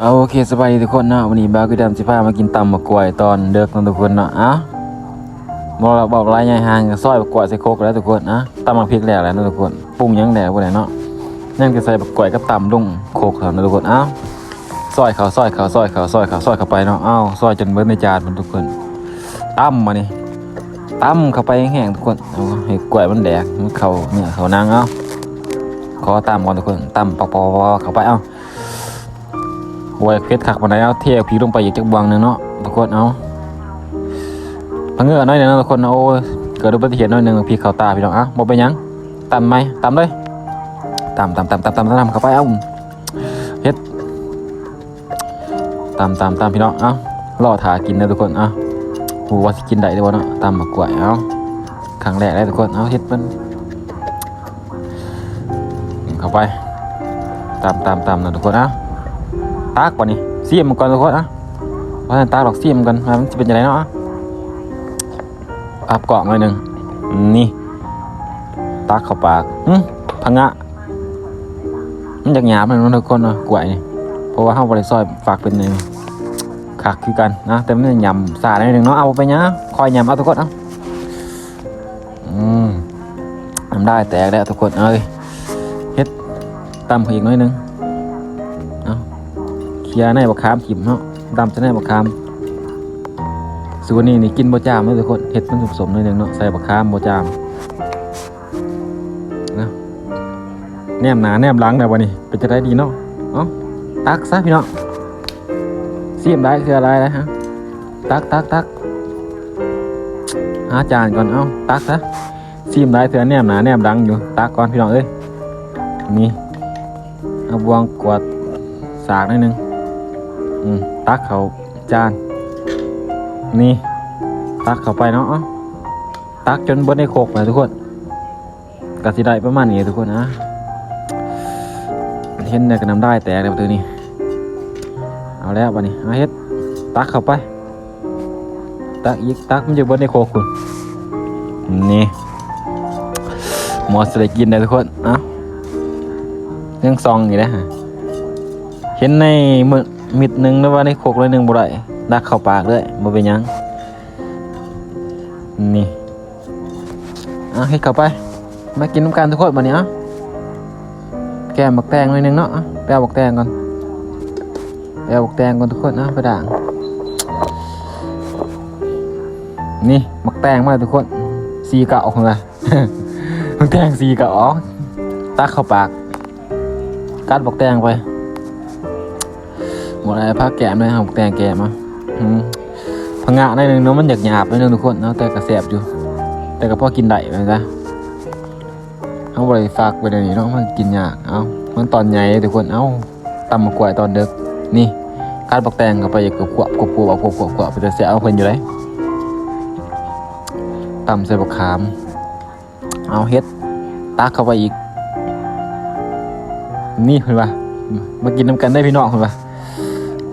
ເອົາ ໂອເຄ ສະບາຍດີທຸກຄົນເນາະ. ວັນນີ້ບ່າວກີດຳຊິພາມາກິນຕຳບັກກ້ວຍຕອນເດິກເນາະທຸກຄົນເນາະ. ເອົ້າ ບໍ່ລະ ເວົ້າຫຼາຍໃຫຍ່ຫ່າງ ຊອຍບັກກ້ວຍໃສ່ຄົກແລ້ວທຸກຄົນ. ເອົ້າ ຕຳບັກພິກແລ້ວແຫຼະເນາະທຸກຄົນ. ປຸງຫຍັງແລ້ວບໍ່ໄດ້ເນາະ. ຍັງແຕ່ໃສ່ບັກກ້ວຍກັບຕຳລົງຄົກເທົ່ານັ້ນທຸກຄົນ. ເອົ້າ ຊອຍເຂົ້າ ຊອຍເຂົ້າ ຊອຍເຂົ້າ ຊອຍເຂົ້າ ຊອຍເຂົ້າໄປເນາະ. ເອົ້າ ຊອຍຈົນເບິດໃນຈານພຸ້ນທຸກຄົນ. ຕຳບາດນີ້ ຕຳເຂົ້າໄປແຮງໆທຸກຄົນ. ເອົາ ໃຫ້ກ້ວຍມັນແຫຼກ ມັນເຂົ້າເນື້ອເຂົ້າໜັງ. ເອົາ ຂໍຕຳກ່ອນທຸກຄົນ. ຕຳປອກໆໆໆ ເຂົ້າໄປ. ເອົາ ບໍ່ຢາກເຜັດຄັກປານໃດ. ເອົາ ເທພິກລົງໄປອີກຈັກບ່ອນໜຶ່ງເນາະທຸກຄົນ. ເອົາ ພະເງືອໜ້ອຍໜຶ່ງເນາະທຸກຄົນ. ໂອ້ຍ ເກີດອຸບັດຕິເຫດໜ້ອຍໜຶ່ງ ພິກເຂົ້າຕາພີ່ນ້ອງ. ເອົ້າ ບໍ່ເປັນຫຍັງ ຕຳໃໝ່ ຕຳເລີຍ. ຕຳ ຕຳ ຕຳ ຕຳ ຕຳ ຕຳເຂົ້າໄປ. ເອົາ ເຮັດ ຕຳ ຕຳ ຕຳ ພີ່ນ້ອງ. ເອົ້າ ລໍຖ້າກິນເດີທຸກຄົນ. ເອົ້າ ບໍ່ຮູ້ວ່າຊິກິນໄດ້ຫຼືບໍ່ເນາະ ຕຳໝາກກ້ວຍ. ເອົ້າ ຄັ້ງແລກເລີຍທຸກຄົນ. ເອົ້າ ເຮັດມັນ ເຂົ້າໄປ ຕຳ ຕຳ ຕຳນະທຸກຄົນ. ເອົ້າ ຕັກບາດນີ້ ຊີມມັນກ່ອນທຸກຄົນ. ເອົ້າ ບໍ່ທັນຕັກດອກ ຊີມມັນກ່ອນວ່າມັນຊິເປັນຈັ່ງໃດເນາະ. ເອົ້າ ປັບກ້ອງໜ້ອຍໜຶ່ງ ນີ້ ຕັກເຂົ້າປາກ. ຫຶ ພະງະ ມັນຢາກຫຍາບເນາະທຸກຄົນເນາະ ກ້ວຍນີ້ ເພາະວ່າເຮົາບໍ່ໄດ້ຊອຍຝັກເປັນນີ້ ຄັກຄືກັນນະ ແຕ່ມັນຫຍ້ຳຊ້າໜ້ອຍໜຶ່ງເນາະ. ເອົາ ບໍ່ເປັນຫຍັງ ຄ່ອຍຫຍ້ຳເອົາທຸກຄົນ. ເອົາ ອືມ ນ້ຳລາຍແຕກແລ້ວທຸກຄົນເອີຍ. ເຮັດ ຕຳເຂົ້າອີກໜ້ອຍໜຶ່ງ. ເອົາ ເຄຍໃນບັກຂາມຖິ້ມເນາະ ຕຳໃສ່ໃນບັກຂາມ. ສູດນີ້ນີ້ກິນບໍ່ຈາມເດີທຸກຄົນ ເຮັດມັນສົມໆໜ້ອຍໜຶ່ງເນາະ ໃສ່ບັກຂາມບໍ່ຈາມນະ. ແນມໜ້າແນມຫຼັງແລ້ວບາດນີ້ ເປັນຈັ່ງໃດດີເນາະ. ເອົາ ຕັກຊະພີ່ນ້ອງ ຊີມຫຼາຍເທື່ອຫຼາຍແລ້ວ. ເອົາ ຕັກ ຕັກ ຕັກ ຫາຈານກ່ອນ. ເອົາ ຕັກຊະ ຊີມຫຼາຍເທື່ອແນມໜ້າແນມຫຼັງຢູ່. ຕັກກ່ອນພີ່ນ້ອງເອີຍ. ນີ້ ເອົາບ່ວງກວາດສາກໜ້ອຍໜຶ່ງ. ອືມ ຕັກເຂົ້າຈານ ນີ້ ຕັກເຂົ້າໄປເນາະ. ເອົາ ຕັກຈົນເບິດໃນຄົກນະທຸກຄົນ. ກະຊິໄດ້ປະມານນີ້ທຸກຄົນ. ອາ ເຫັນແລ້ວກະນ້ຳລາຍແຕກແລ້ວບາດນີ້. ເອົາແລ້ວບາດນີ້ ເອົາເຮັດ ຕັກເຂົ້າໄປ ຕັກອີກ ຕັກມັນຢູ່ເບິດໃນຄົກພຸ້ນ. ນີ້ ໝໍຊິໄດ້ກິນແລ້ວທຸກຄົນ. ເອົ້າ ຍັງສ່ອງອີກເດ້ ເຫັນໃນມິດໜຶ່ງ ຫຼືວ່າໃນຄົກໜ້ອຍໜຶ່ງບໍ່ໄດ້ ຕັກເຂົ້າປາກເລີຍ ບໍ່ເປັນຫຍັງ. ນີ້ ເອົາ ເຮັດເຂົ້າໄປ ມາກິນນຳກັນທຸກຄົນບາດນີ້. ເອົາ ແກ້ມບັກແຕງໜ້ອຍໜຶ່ງເນາະ. ເອົາ ໄປເອົາບັກແຕງກ່ອນ ໄປເອົາບັກແຕງກ່ອນທຸກຄົນ. ເອົາ ໄປດ່າງ ນີ້ ບັກແຕງມາແລ້ວທຸກຄົນ ສີ່ເກົ້າພຸ້ນນະ ບັກແຕງສີ່ເກົ້າ. ເອົາ ຕັກເຂົ້າປາກ ກັດບັກແຕງໄປ. ໝົດແລ້ວ ພາແກມເລີຍ ເອົາແຕງແກມເອົາ. ອືມ ພະງະໜ້ອຍໜຶ່ງເນາະ ມັນຢາກຫຍາບໜ້ອຍໜຶ່ງທຸກຄົນເນາະ ແຕ່ກະແຊບຢູ່ ແຕ່ກະພໍກິນໄດ້ວ່າຊັ້ນ. ເຮົາບໍ່ໄດ້ຟັກໄວ້ແນວນີ້ເນາະ ມັນກິນຍາກ. ເອົ້າ ມັນຕອນໃຫຍ່ເດ້ທຸກຄົນ. ເອົ້າ ຕຳໝາກກ້ວຍຕອນເດິກ ນີ້ ກັດບັກແຕງເຂົ້າໄປ ກວບໆ ກວບໆ ເປັນຕາແຊບ ເອົາເພິ່ນຢູ່ເດ້. ຕຳໃສ່ບັກຂາມ ເອົາເຮັດ ຕັກເຂົ້າໄປອີກ. ນີ້ເພິ່ນວ່າ ມາກິນນຳກັນເດີພີ່ນ້ອງ ເພິ່ນວ່າ.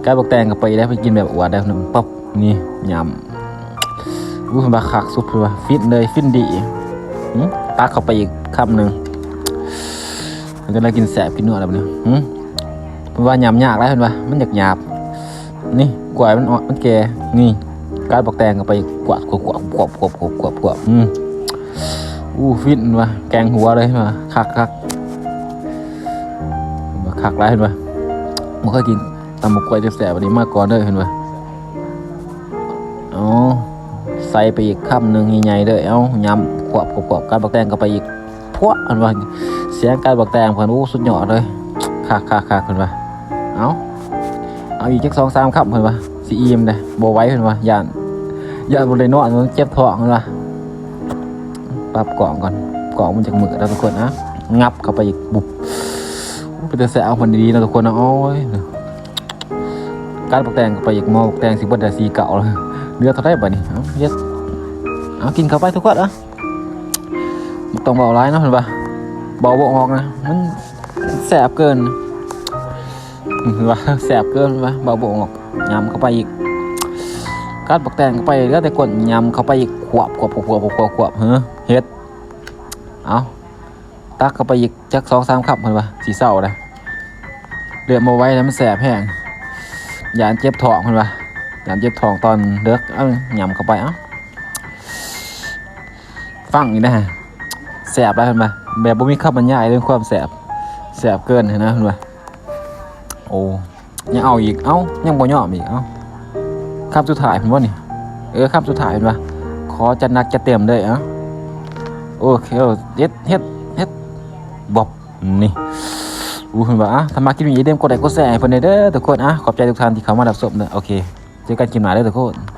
ກັດບັກແຕງເຂົ້າໄປໄດ້ ເພິ່ນກິນແບບອວດໄດ້ ປັບ ນີ້ ຫຍ້ຳ. ອຸ້ຍ ເພິ່ນວ່າຄັກສຸດ ເພິ່ນວ່າ ຟິນເລີຍ ຟິນດີ. ຫຶ ຕັກເຂົ້າໄປອີກຄຳໜຶ່ງ ເພິ່ນກຳລັງກິນແຊບກິນນົວແລ້ວບາດນີ້. ຫຶ ເພິ່ນວ່າຫຍ້ຳຍາກຫຼາຍ ເພິ່ນວ່າ ມັນຢາກຫຍາບ. ນີ້ ກ້ວຍມັນອ່ອນ ມັນແກ່. ນີ້ ກັດບັກແຕງເຂົ້າໄປ ກວດ ກວບໆ ອືມ ອູ້ ຟິນວ່າ ແກງຫົວເລີຍວ່າ ຄັກໆ ຄັກຫຼາຍເພິ່ນວ່າ. ບໍ່ເຄີຍກິນຕຳບັກກ້ວຍແຊບໆ ອັນນີ້ມາກ່ອນເດີເພິ່ນວ່າ. ເອົາ ໃສ່ໄປອີກຄຳໜຶ່ງໃຫຍ່ໆເດີ. ເອົາ ຫຍ້ຳ ຄວບໆ ກັດບັກແຕງເຂົ້າໄປອີກ. ພວກ ເພິ່ນວ່າ ສຽງກັດບັກແຕງເພິ່ນ ໂອ້ ສຸດຍອດເລີຍ ຄັກໆໆ ເພິ່ນວ່າ. ເອົາ ເອົາອີກຈັກສອງສາມຄຳ ເພິ່ນວ່າ ຊິອີ່ມເດ້ ບໍ່ໄຫວ ເພິ່ນວ່າ ຢ້ານ ຢ້ານບໍ່ໄດ້ນອນ ມັນເຈັບທ້ອງ ເພິ່ນວ່າ. ປັບກ້ອງກ່ອນ ກ້ອງມັນຈັກມືດແລ້ວທຸກຄົນ. ອ່ະ ຫງັບເຂົ້າໄປອີກ ບຸບ. ໂອ້ ເປັນຕາແຊບ ເອົາເພິ່ນດີໆເນາະທຸກຄົນເນາະ. ໂອ້ຍ ກັດບັກແຕງເຂົ້າໄປອີກ ໝໍບັກແຕງຊິເບິດແລ້ວ ສີ່ເກົ້າແລ້ວ ເຫຼືອເທົ່າໃດບາດນີ້. ເອົາ ເຮັດ ເອົາ ກິນເຂົ້າໄປທຸກຄົນ. ເອົາ ບໍ່ຕ້ອງເວົ້າຫຼາຍເນາະ ເພິ່ນວ່າ ເວົ້າບໍ່ອອກນະ ມັນແຊບເກີນ ເພິ່ນວ່າ ແຊບເກີນ ເພິ່ນວ່າ ເວົ້າບໍ່ອອກ. ຫຍ້ຳເຂົ້າໄປອີກ ກັດບັກແຕງເຂົ້າໄປ ເຫຼືອແຕ່ກົ້ນ ຫຍ້ຳເຂົ້າໄປອີກ ຄວບໆໆໆ ຫື ເຮັດ. ເອົາ ຕັກເຂົ້າໄປອີກຈັກສອງສາມຄຳ ເພິ່ນວ່າ ຊິເຊົາແລ້ວ ເລືອດບໍ່ໄຫວແລ້ວ ມັນແສບແຮງ. ຢ້ານເຈັບທ້ອງເພິ່ນວ່າ ຢ້ານເຈັບທ້ອງຕອນເດິກ ເອົາຫຍ້ຳເຂົ້າໄປ ເອົາ ຟັງອີກນະ ແຊບຫຼາຍເພິ່ນວ່າ ແບບບໍ່ມີຄຳບັນຍາຍເລື່ອງຄວາມແຊບ ແຊບເກີນຫັ້ນນະເພິ່ນວ່າ ໂອ້ ຍັງເອົາອີກ ເອົ້າ ຍັງບໍ່ຍອມອີກ ເອົ້າ ຄຳສຸດທ້າຍເພິ່ນບໍ່ນີ້ ເອີ ຄຳສຸດທ້າຍເພິ່ນວ່າ ຂໍຈັດໜັກຈັດເຕັມເລີຍ ເອົ້າ ໂອເຄ ເຮັດ ເຮັດ ເຮັດ ບອບ ນີ້ ອູ້ ເພິ່ນວ່າ ອ່ະ ຖ້າມັກຄລິບນີ້ ຢ່າລືມກົດໄລກົດແຊໃຫ້ເພິ່ນແດ່ເດີທຸກຄົນ ອ່ະ ຂອບໃຈທຸກທ່ານທີ່ເຂົ້າມາຮັບຊົມເດີ ໂອເຄ ເຈີກັນຄລິບໜ້າເດີທຸກຄົນ.